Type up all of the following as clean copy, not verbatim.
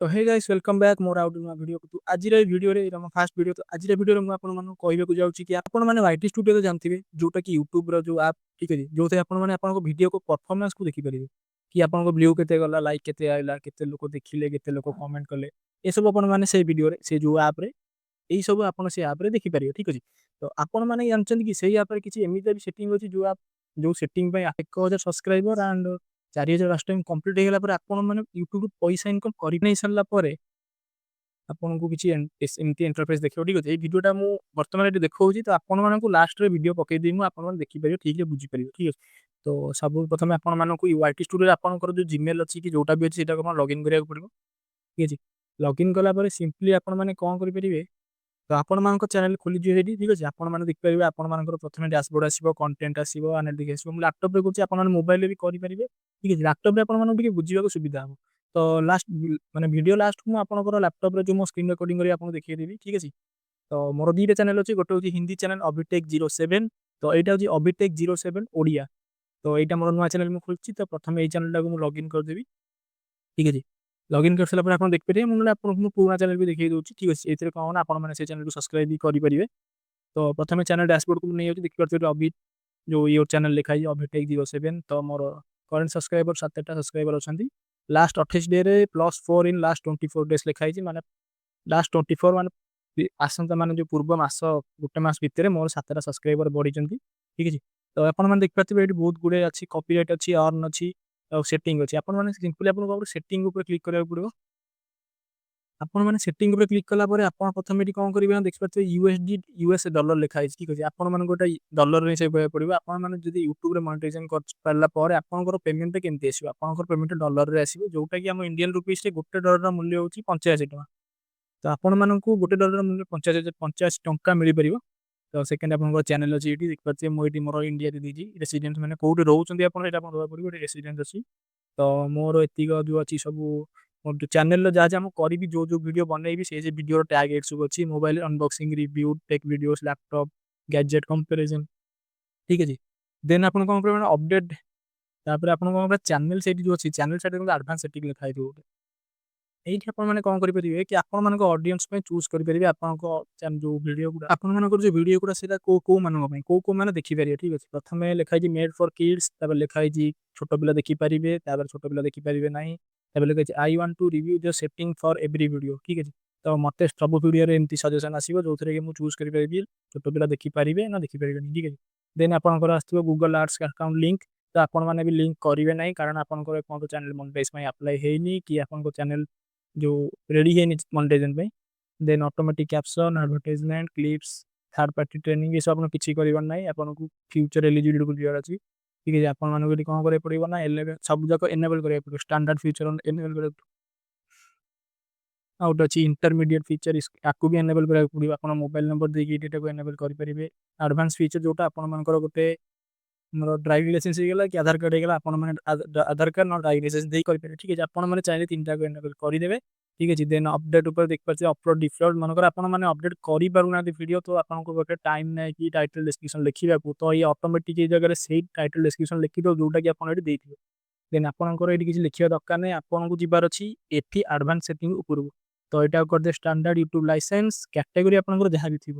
ତ ହେ guys, welcome back ମୋର ଆଉ ନୂଆ ଭିଡ଼ିଓକୁ। ତ ଆଜିର ଏଇ ଭିଡ଼ିଓରେ, ଏଇଟା ମୋ ଫାଷ୍ଟ ଭିଡ଼ିଓ। ତ ଆଜିର ଭିଡ଼ିଓରେ ମୁଁ ଆପଣମାନଙ୍କୁ କହିବାକୁ ଯାଉଛି କି ଆପଣମାନେ ୱାଇଟି ଷ୍ଟୁଡ଼ିଓ ତ ଜାଣିଥିବେ, ଯୋଉଟାକି ୟୁଟ୍ୟୁବର ଯୋଉ ଆପ୍, ଠିକ୍ ଅଛି, ଯୋଉଥିରେ ଆପଣମାନେ ଆପଣଙ୍କ ଭିଡ଼ିଓକୁ ପରଫର୍ମାନ୍ସକୁ ଦେଖିପାରିବେ କି ଆପଣଙ୍କ ଭ୍ୟୁ କେତେ ଗଲା, ଲାଇକ୍ କେତେ ଆଇଲା, କେତେ ଲୋକ ଦେଖିଲେ, କେତେ ଲୋକ କମେଣ୍ଟ କଲେ। ଏସବୁ ଆପଣମାନେ ସେଇ ଭିଡ଼ିଓରେ, ସେ ଯୋଉ ଆପ୍ରେ, ଏଇସବୁ ଆପଣ ସେ ଆପ୍ରେ ଦେଖିପାରିବେ, ଠିକ୍ ଅଛି। ତ ଆପଣମାନେ ଜାଣିଛନ୍ତି କି ସେଇ ଆପ୍ରେ କିଛି ଏମିତି ବି ସେଟିଂ ଅଛି, ଯୋଉ ଆପ୍, ଯୋଉ ସେଟିଂ ପାଇଁ 1000 subscriber and 4000 watch time complete ହେଇଗଲା ପରେ ଆପଣମାନେ ୟୁଟ୍ୟୁବରୁ ପଇସା ଇନକମ୍ କରି ନେଇ ସାରିଲା ପରେ ଆପଣଙ୍କୁ କିଛି ଏମିତି ଇଣ୍ଟରଫେସ୍ ଦେଖିବ, ଠିକ୍ ଅଛି। ଏଇ ଭିଡ଼ିଓଟା ମୁଁ ବର୍ତ୍ତମାନ ଏଠି ଦେଖାଉଛି, ତ ଆପଣମାନଙ୍କୁ ଲାଷ୍ଟରେ ଭିଡ଼ିଓ ପକେଇଦେବି ମୁଁ, ଆପଣମାନେ ଦେଖିପାରିବେ, ଠିକ୍ରେ ବୁଝିପାରିବେ, ଠିକ୍ ଅଛି। ତ ସବୁ ପ୍ରଥମେ ଆପଣମାନଙ୍କୁ ୱାଇଟି ଷ୍ଟୁଡ଼ିଓରେ ଆପଣଙ୍କର ଯୋଉ ଜିମେଲ୍ ଅଛି କି ଯୋଉଟା ବି ଅଛି, ସେଇଟାକୁ ଆପଣ ଲଗ୍ଇନ୍ କରିବାକୁ ପଡ଼ିବ, ଠିକ୍ ଅଛି। ଲଗ୍ଇନ୍ କଲା ପରେ ସିମ୍ପଲି ଆପଣମାନେ କ'ଣ କରିପାରିବେ? ତ ଆପଣମାନଙ୍କ ଚ୍ୟାନେଲ୍ ଖୋଲିଯିବ ସେଇଠି, ଠିକ୍ ଅଛି। ଆପଣମାନେ ଦେଖିପାରିବେ, ଆପଣମାନଙ୍କର ପ୍ରଥମେ ଡ୍ୟାସବୋର୍ଡ଼ ଆସିବ, କଣ୍ଟେଣ୍ଟ ଆସିବ, ଆନାଲିଟିକ୍ସ ଆସିବ। ମୁଁ ଲାପଟପ୍ରେ କରୁଛି, ଆପଣମାନେ ମୋବାଇଲରେ ବି କରିପାରିବେ, ଠିକ୍ ଅଛି। ଲାପଟପ୍ରେ ଆପଣମାନଙ୍କୁ ଟିକେ ବୁଝିବାକୁ ସୁବିଧା ହେବ। ତ ଲାଷ୍ଟ ମାନେ ଭିଡ଼ିଓ ଲାଷ୍ଟକୁ ମୁଁ ଆପଣଙ୍କର ଲାପଟପ୍ରେ ଯେଉଁ ମୋ ସ୍କ୍ରିନ୍ ରେକର୍ଡ଼ିଂ କରି ଆପଣଙ୍କୁ ଦେଖେଇଦେବି, ଠିକ୍ ଅଛି। ତ ମୋର ଦୁଇଟା ଚ୍ୟାନେଲ୍ ଅଛି। ଗୋଟେ ହେଉଛି ହିନ୍ଦୀ ଚ୍ୟାନେଲ୍ ଅଭିଟେକ୍ 07, ତ ଏଇଟା ହେଉଛି ଅଭିଟେକ୍ 07 ଓଡ଼ିଆ। ତ ଏଇଟା ମୋର ନୂଆ ଚ୍ୟାନେଲ୍ ମୁଁ ଖୋଲିଛି। ତ ପ୍ରଥମେ ଏଇ ଚ୍ୟାନେଲ୍ଟାକୁ ମୁଁ ଲଗ୍ଇନ୍ କରିଦେବି, ଠିକ୍ ଅଛି। ଲଗ୍ଇନ୍ କରିସାରିଲା ପରେ ଆପଣ ଦେଖିପାରିବେ। ମୁଁ ନହେଲେ ଆପଣଙ୍କୁ ମୁଁ ପୁରୁଣା ଚ୍ୟାନେଲ୍ ବି ଦେଖେଇ ଦେଉଛି, ଠିକ୍ ଅଛି। ଏଥିରେ କ'ଣ ନା ଆପଣମାନେ ସେ ଚ୍ୟାନେଲ୍କୁ ସବସ୍କ୍ରାଇବ୍ ବି କରିପାରିବେ। ତ ପ୍ରଥମେ ଚ୍ୟାନେଲ୍ ଡ୍ୟାସବୋର୍ଡ଼କୁ ମୁଁ ନେଇଯାଉଛି। ଦେଖିପାରୁଥିବେ, ଅଭି ଯେଉଁ your channel ଲେଖା ହେଇଛି, ଅଭିଟେକ୍ 07। ତ ମୋର କରେଣ୍ଟ ସବସ୍କ୍ରାଇବର ସାତଟା ସବସ୍କ୍ରାଇବର ଅଛନ୍ତି। ଲାଷ୍ଟ 28 ଡେରେ +4 ଇନ୍ ଲାଷ୍ଟ 24 ଡେଜ୍ ଲେଖା ହେଇଛି। ମାନେ ଲାଷ୍ଟ 24 ମାନେ ଆସନ୍ତା, ମାନେ ଯେଉଁ ପୂର୍ବ ମାସ, ଗୋଟେ ମାସ ଭିତରେ ମୋର ସାତଟା ସବସ୍କ୍ରାଇବର ବଢ଼ିଛନ୍ତି, ଠିକ୍ ଅଛି। ତ ଆପଣମାନେ ଦେଖିପାରୁଥିବେ, ଏଇଠି ବହୁତ ଗୁଡ଼ିଏ ଅଛି। କପିରାଇଟ୍ ଅଛି, ଅର୍ନ ଅଛି ଆଉ ସେଟିଂ ଅଛି। ଆପଣମାନେ ସିମ୍ପଲି ଆପଣଙ୍କୁ ସେଟିଂ ଉପରେ କ୍ଲିକ୍ କରିବାକୁ ପଡ଼ିବ। ଆପଣମାନେ ସେଟିଂ ଉପରେ କ୍ଲିକ୍ କଲା ପରେ ଆପଣ ପ୍ରଥମେ ଏଠି କ'ଣ କରିବେ ନା ଦେଖିପାରୁଥିବେ, ୟୁଏସଡି, ୟୁଏସ୍ ଡଲର ଲେଖା ହେଇଛି, ଠିକ୍ ଅଛି। ଆପଣମାନଙ୍କୁ ଏଇଟା ଡଲରରେ ସେଭ୍ କରିବାକୁ ପଡ଼ିବ। ଆପଣମାନେ ଯଦି ୟୁଟ୍ୟୁବରେ ମନିଟାଇଜେସନ୍ କରିପାରିଲା ପରେ ଆପଣଙ୍କର ପେମେଣ୍ଟଟା କେମିତି ଆସିବ? ଆପଣଙ୍କର ପେମେଣ୍ଟ ଡଲରରେ ଆସିବ, ଯୋଉଟାକି ଆମ ଇଣ୍ଡିଆନ୍ ରୁପିସ୍ରେ ଗୋଟେ ଡଲରର ମୂଲ୍ୟ ହେଉଛି 85 ଟଙ୍କା। ତ ଆପଣମାନଙ୍କୁ ଗୋଟେ ଡଲରର ମୂଲ୍ୟ 85 ଟଙ୍କା ମିଳିପାରିବ। ତ ସେକେଣ୍ଡ ଆପଣଙ୍କର ଚ୍ୟାନେଲ୍ ଅଛି। ଏଇଠି ଦେଖିପାରୁଥିବେ, ମୁଁ ଏଇଠି ମୋର ଇଣ୍ଡିଆରେ ଦେଇଛି। ରେସିଡେନ୍ସ ମାନେ କେଉଁଠି ରହୁଛନ୍ତି ଆପଣ, ସେଇଟା ଆପଣ ଦେବାକୁ ପଡ଼ିବ। ଏଠି ରେସିଡେନ୍ସ ଅଛି। ତ ମୋର ଏତିକ ଯେଉଁ ଅଛି ସବୁ, ମୋର ଯେଉଁ ଚ୍ୟାନେଲ୍ର ଯାହା ଯାହା ମୁଁ କରିବି, ଯେଉଁ ଯେଉଁ ଭିଡ଼ିଓ ବନେଇବି, ସେ ସେ ଭିଡ଼ିଓର ଟ୍ୟାଗ୍ ଏଇଠି ସବୁ ଅଛି: mobile unboxing, review, tech videos, laptop, gadget comparison, ଠିକ୍ ଅଛି। ଦେନ୍ ଆପଣ କ'ଣ କରିବେ ନା ଅପଡ଼େଟ୍। ତାପରେ ଆପଣ କ'ଣ କରିବେ, ଚ୍ୟାନେଲ୍ ସେଇଠି ଯେଉଁ ଅଛି, ଚ୍ୟାନେଲ୍ ସାଇଡ଼୍ ଆଡ଼ଭାନ୍ସ ସେଟିଂ ଲେଖା ହେଇଥିବ ଗୋଟେ। ଏଇଠି ଆପଣମାନେ କ'ଣ କରିପାରିବେ କି ଆପଣମାନଙ୍କ ଅଡ଼ିଏନ୍ସ ପାଇଁ ଚୁଜ୍ କରିପାରିବେ, ଆପଣଙ୍କ ଯେଉଁ ଭିଡ଼ିଓ ଗୁଡ଼ା, ଆପଣମାନଙ୍କର ଯେଉଁ ଭିଡ଼ିଓ ଗୁଡ଼ା, ସେଇଟା କେଉଁ କେଉଁମାନଙ୍କ ପାଇଁ, କେଉଁ କେଉଁମାନେ ଦେଖିପାରିବେ, ଠିକ୍ ଅଛି। ପ୍ରଥମେ ଲେଖା ହେଇଛି ମେଡ୍ ଫର୍ କିଡ୍ସ, ତାପରେ ଲେଖା ହେଇଛି ଛୋଟ ପିଲା ଦେଖିପାରିବେ, ତାପରେ ଛୋଟ ପିଲା ଦେଖିପାରିବେ ନାହିଁ। ତାପରେ ଲେଖା ହେଇଛି "I want to review the setting for every video", ଠିକ୍ ଅଛି। ତ ମୋତେ ସବୁ ଭିଡ଼ିଓରେ ଏମିତି ସଜେସନ୍ ଆସିବ, ଯେଉଁଥିରେ କି ମୁଁ ଚୁଜ୍ କରିପାରିବି ଛୋଟ ପିଲା ଦେଖିପାରିବେ ନା ଦେଖିପାରିବେନି, ଠିକ୍ ଅଛି। ଦେନ୍ ଆପଣଙ୍କର ଆସିଥିବ ଗୁଗଲ୍ ଆଡ୍ସ ଆକାଉଣ୍ଟ ଲିଙ୍କ୍। ତ ଆପଣମାନେ ବି ଲିଙ୍କ୍ କରିବେ ନାହିଁ, କାରଣ ଆପଣଙ୍କର ଏପର୍ଯ୍ୟନ୍ତ ଚ୍ୟାନେଲ୍ ମନିଟାଇଜ୍ ପାଇଁ ଆପ୍ଲାଏ ହେଇନି କି ଆପଣଙ୍କ ଚ୍ୟାନେଲ୍ ଯେଉଁ ରେଡ଼ି ହେଇନି ମନିଟାଇଜେସନ୍ ପାଇଁ। Then automatic caption, advertisement, clips, third party training, ଏସବୁ ଆପଣ କିଛି କରିବାର ନାହିଁ। ଆପଣଙ୍କୁ ଫିଚର୍ ଏଲିଜିବିଲିଟିକୁ ଯିବାର ଅଛି, ଠିକ୍ ଅଛି। ଆପଣମାନଙ୍କୁ ଏଠି କ'ଣ କରିବାକୁ ପଡ଼ିବ ନା ସବୁ ଯାକ ଏନେବଲ୍ କରିବାକୁ ପଡ଼ିବ। ଷ୍ଟାଣ୍ଡାର୍ଡ଼ ଫିଚର୍ ଏନେବଲ୍ କରିବାକୁ, ଆଉ ଗୋଟେ ଅଛି ଇଣ୍ଟରମିଡ଼ିଏଟ୍ ଫିଚର୍, ଆକୁ ବି ଏନେବଲ୍ କରିବାକୁ ପଡ଼ିବ। ଆପଣ ମୋବାଇଲ୍ ନମ୍ବର ଦେଇକି ଏଇଟାକୁ ଏନେବଲ୍ କରିପାରିବେ। ଆଡ଼ଭାନ୍ସ ଫିଚର୍ ଯେଉଁଟା ଆପଣମାନଙ୍କର ଗୋଟେ ଆମର ଡ୍ରାଇଭିଂ ଲାଇସେନ୍ସ ହେଇଗଲା କି ଆଧାର କାର୍ଡ଼ ହେଇଗଲା, ଆପଣମାନେ ଆଧାର କାର୍ଡ଼ ନ ଡ୍ରାଇଭିଂ ଲାଇସେନ୍ସ ଦେଇ କରିପାରିବେ, ଠିକ୍ ଅଛି। ଆପଣମାନେ ଚାହିଁଲେ ତିନିଟାକୁ ଏନେବଲ୍ କରିଦେବେ, ଠିକ୍ ଅଛି। ଦେନ୍ ଅପଡ଼େଟ୍ ଉପରେ ଦେଖିପାରୁଥିବେ, ଅପଲୋଡ଼ ଡିଫଲ୍ଟ। ମନେକର ଆପଣମାନେ ଅପଡ଼େଟ୍ କରିପାରୁନାହାନ୍ତି ଭିଡ଼ିଓ, ତ ଆପଣଙ୍କ ପାଖରେ ଟାଇମ୍ ନାହିଁ କି ଟାଇଟଲ୍ ଡେସ୍କ୍ରିପସନ୍ ଲେଖିବାକୁ, ତ ଏଇ ଅଟୋମେଟିକ୍ ଏଇ ଜାଗାରେ ସେଇ ଟାଇଟଲ୍ ଡେସ୍କ୍ରିପସନ୍ ଲେଖିଦେବ, ଯେଉଁଟାକି ଆପଣ ଏଠି ଦେଇଥିବେ। ଦେନ୍ ଆପଣଙ୍କର ଏଇଠି କିଛି ଲେଖିବା ଦରକାର ନାହିଁ। ଆପଣଙ୍କୁ ଯିବାର ଅଛି ଏଠି ଆଡ଼ଭାନ୍ସ ସେଟିଂ ଉପରକୁ। ତ ଏଇଟାକୁ କରିଦେବେ ଷ୍ଟାଣ୍ଡାର୍ଡ଼ ୟୁଟ୍ୟୁବ୍ ଲାଇସେନ୍ସ। କ୍ୟାଟେଗୋରୀ ଆପଣଙ୍କର ଯାହା ବି ଥିବ।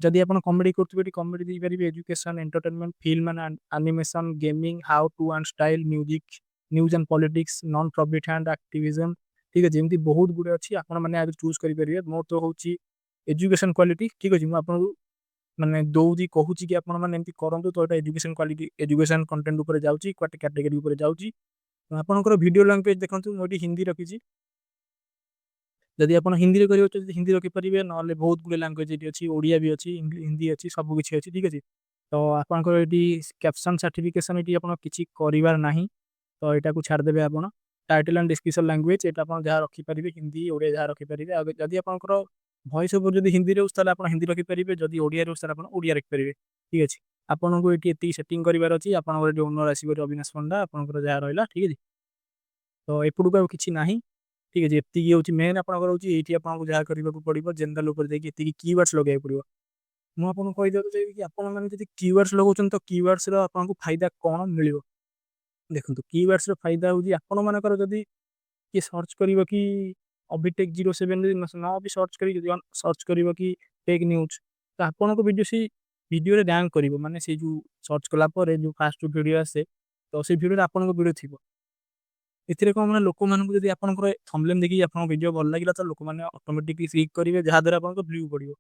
ଯଦି ଆପଣ କମେଡ଼ି କରୁଥିବେ, ଏଠି କମେଡ଼ି ଦେଇପାରିବେ, education, entertainment, film and animation, gaming, how to and style, music, news and politics, non profit and activism, ଠିକ୍ ଅଛି। ଏମିତି ବହୁତ ଗୁଡ଼ିଏ ଅଛି, ଆପଣମାନେ ଆଗରୁ ଚୁଜ୍ କରିପାରିବେ। ମୋର ତ ହେଉଛି ଏଜୁକେସନ୍ କ୍ୱାଲିଟି, ଠିକ୍ ଅଛି। ମୁଁ ଆପଣଙ୍କୁ ମାନେ ଦଉଛି, କହୁଛି କି ଆପଣମାନେ ଏମିତି କରନ୍ତୁ। ତ ଏଇଟା ଏଜୁକେସନ୍ କ୍ୱାଲିଟି, ଏଜୁକେସନ୍ କଣ୍ଟେଣ୍ଟ ଉପରେ ଯାଉଛି, କ୍ୟାଟେଗୋରୀ ଉପରେ ଯାଉଛି। ଆପଣଙ୍କର ଭିଡ଼ିଓ ଲାଙ୍ଗୁଏଜ୍ ଦେଖନ୍ତୁ, ମୁଁ ଏଠି ହିନ୍ଦୀ ରଖିଛି। ଯଦି ଆପଣ ହିନ୍ଦୀରେ କରିବାକୁ ଚାହୁଁଛନ୍ତି, ହିନ୍ଦୀ ରଖିପାରିବେ, ନହେଲେ ବହୁତ ଗୁଡ଼ିଏ ଲାଙ୍ଗୁଏଜ୍ ଏଠି ଅଛି। ଓଡ଼ିଆ ବି ଅଛି, ହିନ୍ଦୀ ଅଛି, ସବୁ କିଛି ଅଛି, ଠିକ୍ ଅଛି। ତ ଆପଣଙ୍କର ଏଠି କ୍ୟାପସନ୍ ସାର୍ଟିଫିକେସନ୍, ଏଠି ଆପଣ କିଛି କରିବାର ନାହିଁ, ତ ଏଇଟାକୁ ଛାଡ଼ିଦେବେ ଆପଣ। ଟାଇଟଲ୍ ଆଣ୍ଡ ଡିସ୍କ୍ରିପସନ୍ ଲାଙ୍ଗୁଏଜ୍, ଏଇଟା ଆପଣ ଯାହା ରଖିପାରିବେ, ହିନ୍ଦୀ, ଓଡ଼ିଆ ଯାହା ରଖିପାରିବେ। ଆଉ ଯଦି ଆପଣଙ୍କର ଭଏସ୍ ଓଭର ଯଦି ହିନ୍ଦୀ ରହୁଛି, ତାହେଲେ ଆପଣ ହିନ୍ଦୀ ରଖିପାରିବେ। ଯଦି ଓଡ଼ିଆ ରହୁଛି, ତାହେଲେ ଆପଣ ଓଡ଼ିଆ ରଖିପାରିବେ, ଠିକ୍ ଅଛି। ଆପଣଙ୍କୁ ଏଠି ଏତିକି ସେଟିଂ କରିବାର ଅଛି। ଆପଣଙ୍କର ଏଠି ଓନର୍ ଆସିବ ଅବିନାଶ ପଣ୍ଡା, ଆପଣଙ୍କର ଯାହା ରହିଲା, ଠିକ୍ ଅଛି। ତ ଏପଟକୁ ଆଉ କିଛି ନାହିଁ, ଠିକ୍ ଅଛି। ଏତିକି ହେଉଛି ମେନ୍ ଆପଣଙ୍କର ହେଉଛି। ଏଇଠି ଆପଣଙ୍କୁ ଯାହା କରିବାକୁ ପଡ଼ିବ, ଜେନେରାଲ ଉପରେ ଯାଇକି ଏତିକି କିୱାର୍ଡ଼ସ୍ ଲଗାଇବାକୁ ପଡ଼ିବ। ମୁଁ ଆପଣଙ୍କୁ କହିଦେବାକୁ ଚାହିଁବି କି ଆପଣମାନେ ଯଦି କିୱାର୍ଡ଼ସ୍ ଲଗାଉଛନ୍ତି, ତ କିୱାର୍ଡ଼ସ୍ର ଆପଣଙ୍କୁ ଫାଇଦା କ'ଣ ମିଳିବ? ଦେଖନ୍ତୁ, କିୱାର୍ଡ଼ସ୍ର ଫାଇଦା ହେଉଛି, ଆପଣମାନଙ୍କର ଯଦି କିଏ ସର୍ଚ୍ଚ କରିବ କି ଅଭିଟେକ୍ 07 ଯଦି ନ ବି ସର୍ଚ୍ଚ କରି, ଯଦି ସର୍ଚ୍ଚ କରିବ କି ଟେକ୍ ନ୍ୟୁଜ୍, ତ ଆପଣଙ୍କ ଭିଡ଼ିଓ ସେଇ ଭିଡ଼ିଓରେ ର୍ୟାଙ୍କ କରିବ। ମାନେ ସେଇ ଯେଉଁ ସର୍ଚ୍ଚ କଲା ପରେ ଯେଉଁ ଫାଷ୍ଟ ଯେଉଁ ଭିଡ଼ିଓ ଆସେ, ତ ସେଇ ଭିଡ଼ିଓରେ ଆପଣଙ୍କ ଭିଡ଼ିଓ ଥିବ। ଏଥିରେ କ'ଣ ମାନେ ଲୋକମାନଙ୍କୁ ଯଦି ଆପଣଙ୍କର ଥମ୍ବନେଲ୍ ଦେଖିକି ଆପଣଙ୍କ ଭିଡ଼ିଓ ଭଲ ଲାଗିଲା, ତ ଲୋକମାନେ ଅଟୋମେଟିକଲି କ୍ଲିକ୍ କରିବେ, ଯାହାଦ୍ୱାରା ଆପଣଙ୍କ ଭ୍ୟୁ ବଢ଼ିବ।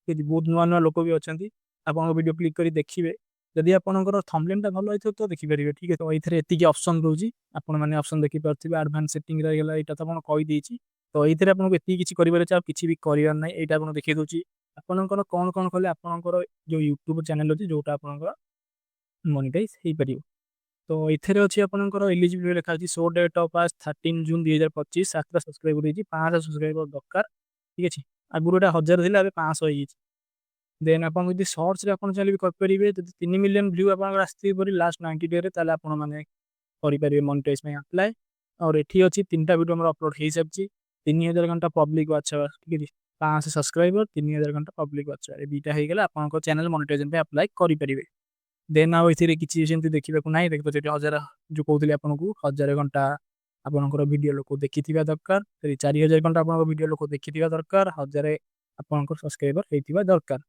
ଠିକ୍ ଅଛି? ବହୁତ ନୂଆ ନୂଆ ଲୋକ ବି ଅଛନ୍ତି, ଆପଣଙ୍କ ଭିଡ଼ିଓ କ୍ଲିକ୍ କରି ଦେଖିବେ। ଯଦି ଆପଣଙ୍କର ଥମ୍ବନେଲ୍ଟା ଭଲ ହେଇଥିବ ତ ଦେଖିପାରିବେ। ଠିକ୍ ଅଛି? ତ ଏଇଥିରେ ଏତିକି ଅପସନ୍ ରହୁଛି, ଆପଣମାନେ ଅପସନ୍ ଦେଖିପାରୁଥିବେ। ଆଡ଼ଭାନ୍ସ ସେଟିଂ ରହିଗଲା, ଏଇଟା ତ ଆପଣ କହିଦେଇଛି। ତ ଏଇଥିରେ ଆପଣଙ୍କୁ ଏତିକି କିଛି କରିବାର ଅଛି, ଆଉ କିଛି ବି କରିବାର ନାହିଁ। ଏଇଟା ଆପଣ ଦେଖେଇ ଦେଉଛି ଆପଣଙ୍କର କ'ଣ କ'ଣ କଲେ ଆପଣଙ୍କର ଯେଉଁ ୟୁଟ୍ୟୁବ୍ ଚ୍ୟାନେଲ୍ ଅଛି, ଯେଉଁଟା ଆପଣଙ୍କର ମନିଟାଇଜ୍ ହେଇପାରିବ। ତ ଏଥିରେ ଅଛି ଆପଣଙ୍କର ଏଲିଜିବିଲିଟି ଲେଖା ଅଛି, show date of as 13 June 2025। 7ଟା subscriber ହେଇଛି, 500 ସବସ୍କ୍ରାଇବର ଦରକାର। ଠିକ୍ ଅଛି? ଆଗରୁ ଏଇଟା 1000 ଥିଲା, ଏବେ 500 ହେଇଯାଇଛି। ଦେନ୍ ଆପଣ ଯଦି ସର୍ଚ୍ଚରେ ଆପଣ ଚାହିଁଲେ ବି କରିପାରିବେ। ଯଦି 3 ମିଲିୟନ୍ ଭ୍ୟୁ ଆପଣଙ୍କର ଆସିଥିବ ପରି ଲାଷ୍ଟ 90 ଡେରେ, ତାହେଲେ ଆପଣମାନେ କରିପାରିବେ ମନିଟାଇଜ୍ ପାଇଁ ଆପ୍ଲାଏ। ଆଉ ଏଠି ଅଛି 3ଟା ଭିଡ଼ିଓ ଆମର ଅପଲୋଡ଼ ହେଇସାରିଛି, 3000 ଘଣ୍ଟା ପବ୍ଲିକ୍ ୱାଚ୍ ଆୱାର। ଠିକ୍ ଅଛି? 500 ସବସ୍କ୍ରାଇବର, 3000 ଘଣ୍ଟା ପବ୍ଲିକ୍ ୱାଚ୍ ଆୱାର, ଏ 2ଟା ହେଇଗଲେ ଆପଣଙ୍କ ଚ୍ୟାନେଲ୍ ମନିଟାଇଜେସନ୍ ପାଇଁ ଆପ୍ଲାଏ କରିପାରିବେ। ଦେନ୍ ଆଉ ଏଥିରେ କିଛି ସେମିତି ଦେଖିବାକୁ ନାହିଁ। ଦେଖିପାରୁଥିବେ ଏଠି 1000 ଯେଉଁ କହୁଥିଲି ଆପଣଙ୍କୁ, 1000 ଘଣ୍ଟା ଆପଣଙ୍କର ଭିଡ଼ିଓ ଲୋକ ଦେଖିଥିବା ଦରକାର, ସରି, 4000 ଘଣ୍ଟା ଆପଣଙ୍କ ଭିଡ଼ିଓ ଲୋକ ଦେଖିଥିବା ଦରକାର, 1000 ଆପଣଙ୍କର ସବସ୍କ୍ରାଇବର ହେଇଥିବା ଦରକାର।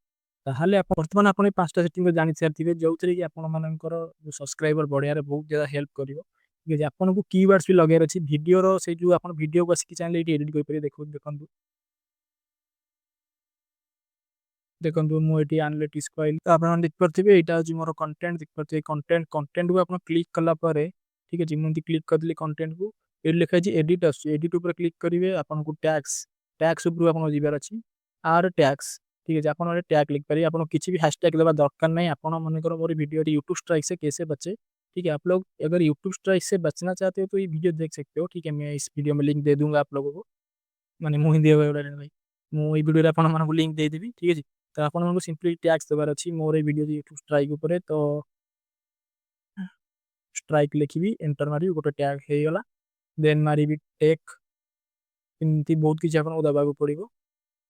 ତାହେଲେ ଆପଣ ବର୍ତ୍ତମାନ ଆପଣ ଏଇ 5ଟା ସେଟିଂ ଜାଣି ସାରିଥିବେ, ଯେଉଁଥିରେ କି ଆପଣମାନଙ୍କର ସବସ୍କ୍ରାଇବର ବଢ଼ିବାରେ ବହୁତ ଜ୍ୟାଦା ହେଲ୍ପ କରିବ। ଠିକ୍ ଅଛି? ଆପଣଙ୍କୁ କିୱାର୍ଡ଼ସ୍ ବି ଲଗେଇବାର ଅଛି ଭିଡ଼ିଓର। ସେଇ ଯେଉଁ ଆପଣ ଭିଡ଼ିଓକୁ ଆସିକି ଚାହିଁଲେ ଏଇଠି ଏଡ଼ିଟ୍ କରିପାରିବେ। ଦେଖନ୍ତୁ, ଦେଖନ୍ତୁ, ମୁଁ ଏଠି ଆନାଲିଟିକ୍ସ କହିଲି ତ ଆପଣମାନେ ଦେଖିପାରୁଥିବେ, ଏଇଟା ହେଉଛି ମୋର କଣ୍ଟେଣ୍ଟ। ଦେଖିପାରୁଥିବେ କଣ୍ଟେଣ୍ଟ। କଣ୍ଟେଣ୍ଟକୁ ଆପଣ କ୍ଲିକ୍ କଲା ପରେ, ଠିକ୍ ଅଛି, ମୁଁ ଏମିତି କ୍ଲିକ୍ କରିଦେଲି କଣ୍ଟେଣ୍ଟକୁ, ଏଠି ଲେଖା ହେଇଛି ଏଡ଼ିଟ୍ ଆସୁଛି। ଏଡ଼ିଟ୍ ଉପରେ କ୍ଲିକ୍ କରିବେ। ଆପଣଙ୍କୁ ଟ୍ୟାଗ୍ସ, ଟ୍ୟାଗ୍ସ ଉପରକୁ ଆପଣଙ୍କୁ ଯିବାର ଅଛି, ଆଡ୍ ଟ୍ୟାଗ୍ସ। ଠିକ୍ ଅଛି? ଆପଣ ଏଠି ଟ୍ୟାଗ୍ ଲିଖିପାରିବେ। ଆପଣ କିଛି ବି ହ୍ୟାଶଟ୍ୟାଗ୍ ଦେବା ଦରକାର ନାହିଁ। ଆପଣ ମନେକର ମୋର ଭିଡ଼ିଓ यूट्यूब स्ट्राइक से कैसे बचे। ठीक है? आप लोग अगर यूट्यूब स्ट्राइक से बचना चाहते हो तो ये वीडियो देख सकते हो। ठीक है? मैं इस वीडियो में लिंक दे दूंगा आप लोगों को। ମାନେ ମୁଁ ହିନ୍ଦୀ ଭାଇ, ମୁଁ ଏଇ ଭିଡ଼ିଓରେ ଆପଣମାନଙ୍କୁ ଲିଙ୍କ୍ ଦେଇଦେବି। ଠିକ୍ ଅଛି? ତ ଆପଣମାନଙ୍କୁ ସିମ୍ପଲି ଟ୍ୟାଗ୍ସ ଦେବାର ଅଛି ମୋର ଏଇ ଭିଡ଼ିଓ ୟୁଟ୍ୟୁବ୍ ଷ୍ଟ୍ରାଇକ୍ ଉପରେ। ତ ଷ୍ଟ୍ରାଇକ୍ ଲେଖିବି, ଏଣ୍ଟର ମାରିବି, ଗୋଟେ ଟ୍ୟାଗ୍ ହେଇଗଲା। ଦେନ୍ ମାରିବି ଟେକ୍। ଏମିତି ବହୁତ କିଛି ଆପଣଙ୍କୁ ଦେବାକୁ ପଡ଼ିବ।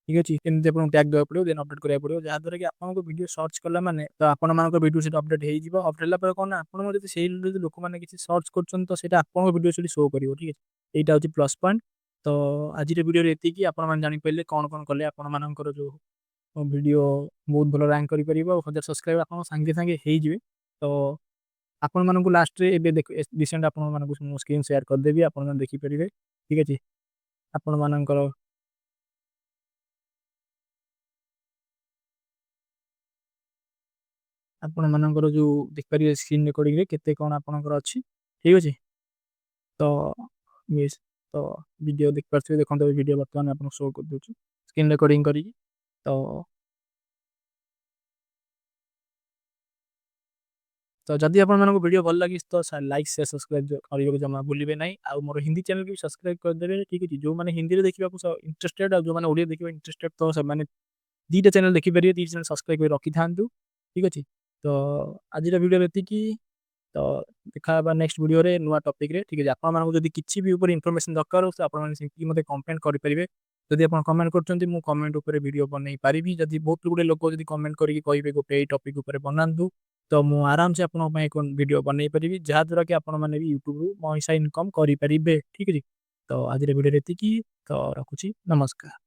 ଠିକ୍ ଅଛି? ଏମିତି ଆପଣଙ୍କୁ ଟ୍ୟାଗ୍ ଦେବାକୁ ପଡ଼ିବ, ଦେନ୍ ଅପଡ଼େଟ୍ କରିବାକୁ ପଡ଼ିବ, ଯାହାଦ୍ୱାରା କି ଆପଣଙ୍କ ଭିଡ଼ିଓ ସର୍ଚ୍ଚ କଲା ମାନେ ତ ଆପଣମାନଙ୍କ ଭିଡ଼ିଓ ସେଠି ଅପଡ଼େଟ୍ ହେଇଯିବ। ଅପଡ଼େଟ୍ ହେଲା ପରେ କ'ଣ ନା ଆପଣଙ୍କ ଯଦି ସେଇ ଯଦି ଲୋକମାନେ କିଛି ସର୍ଚ୍ଚ କରୁଛନ୍ତି, ତ ସେଇଟା ଆପଣଙ୍କ ଭିଡ଼ିଓ ସେଠି ଶୋ କରିବ। ଠିକ୍ ଅଛି? ଏଇଟା ହେଉଛି ପ୍ଲସ୍ ପଏଣ୍ଟ। ତ ଆଜିର ଭିଡ଼ିଓରେ ଏତିକି। ଆପଣମାନେ ଜାଣିପାରିଲେ କ'ଣ କ'ଣ କଲେ ଆପଣମାନଙ୍କର ଯେଉଁ ଭିଡ଼ିଓ ବହୁତ ଭଲ ରାଙ୍କ କରିପାରିବ ଆଉ 1000 ସବସ୍କ୍ରାଇବର ଆପଣ ସାଙ୍ଗେ ସାଙ୍ଗେ ହେଇଯିବେ। ତ ଆପଣମାନଙ୍କୁ ଲାଷ୍ଟରେ ଏବେ ଦେଖ, ରିସେଣ୍ଟ ଆପଣମାନଙ୍କୁ ମୁଁ ସ୍କ୍ରିନ୍ ସେୟାର କରିଦେବି, ଆପଣମାନେ ଦେଖିପାରିବେ। ଠିକ୍ ଅଛି? ଆପଣମାନଙ୍କର ଯେଉଁ ଦେଖିପାରିବେ ସ୍କ୍ରିନ୍ ରେକର୍ଡ଼ିଂରେ କେତେ କ'ଣ ଆପଣଙ୍କର ଅଛି। ଠିକ୍ ଅଛି? ତ ମିସ୍ ତ ଭିଡ଼ିଓ ଦେଖିପାରୁଥିବେ। ଦେଖନ୍ତୁ, ଏ ଭିଡ଼ିଓ ବର୍ତ୍ତମାନ ଆପଣଙ୍କୁ ଶୋ କରିଦେଉଛି ସ୍କ୍ରିନ୍ ରେକର୍ଡ଼ିଂ କରିକି। ତ ଯଦି ଆପଣମାନଙ୍କୁ ଭିଡ଼ିଓ ଭଲ ଲାଗିଛି, ତ ଲାଇକ୍, ସେୟାର, ସବସ୍କ୍ରାଇବ୍ କରିବାକୁ ଜମା ଭୁଲିବେ ନାହିଁ। ଆଉ ମୋର ହିନ୍ଦୀ ଚ୍ୟାନେଲକୁ ବି ସବସ୍କ୍ରାଇବ୍ କରିଦେବେ। ଠିକ୍ ଅଛି? ଯେଉଁମାନେ ହିନ୍ଦୀରେ ଦେଖିବାକୁ ଇଣ୍ଟରେଷ୍ଟେଡ୍ ଆଉ ଯେଉଁମାନେ ଓଡ଼ିଆରେ ଦେଖିବାକୁ ଇଣ୍ଟରେଷ୍ଟେଡ୍, ତ ସେମାନେ 2ଟା ଚ୍ୟାନେଲ୍ ଦେଖିପାରିବେ। 2ଟା ଚ୍ୟାନେଲ୍ ସବସ୍କ୍ରାଇବ୍ କରି ରଖିଥାନ୍ତୁ। ଠିକ୍ ଅଛି? ତ ଆଜିର ଭିଡ଼ିଓ ଏତିକି। ତ ଦେଖା ହେବା ନେକ୍ସଟ ଭିଡ଼ିଓରେ ନୂଆ ଟପିକ୍ରେ। ଠିକ୍ ଅଛି? ଆପଣମାନଙ୍କୁ ଯଦି କିଛି ବି ଉପରେ ଇନଫର୍ମେସନ୍ ଦରକାର ହଉ, ତ ଆପଣମାନେ ସିମ୍ପଲି ମୋତେ କମେଣ୍ଟ କରିପାରିବେ। ଯଦି ଆପଣ କମେଣ୍ଟ କରୁଛନ୍ତି, ମୁଁ କମେଣ୍ଟ ଉପରେ ଭିଡ଼ିଓ ବନେଇ ପାରିବି। ଯଦି ବହୁତ ଗୁଡ଼ିଏ ଲୋକ ଯଦି କମେଣ୍ଟ କରିକି କହିବେ ଗୋଟେ ଏଇ ଟପିକ୍ ଉପରେ ବନାନ୍ତୁ, ତ ମୁଁ ଆରାମସେ ଆପଣଙ୍କ ପାଇଁ ଏକ ଭିଡ଼ିଓ ବନେଇ ପାରିବି, ଯାହାଦ୍ୱାରା କି ଆପଣମାନେ ବି ୟୁଟ୍ୟୁବରୁ ପଇସା ଇନକମ୍ କରିପାରିବେ। ଠିକ୍ ଅଛି? ତ ଆଜିର ଭିଡ଼ିଓରେ ଏତିକି। ତ ରଖୁଛି, ନମସ୍କାର।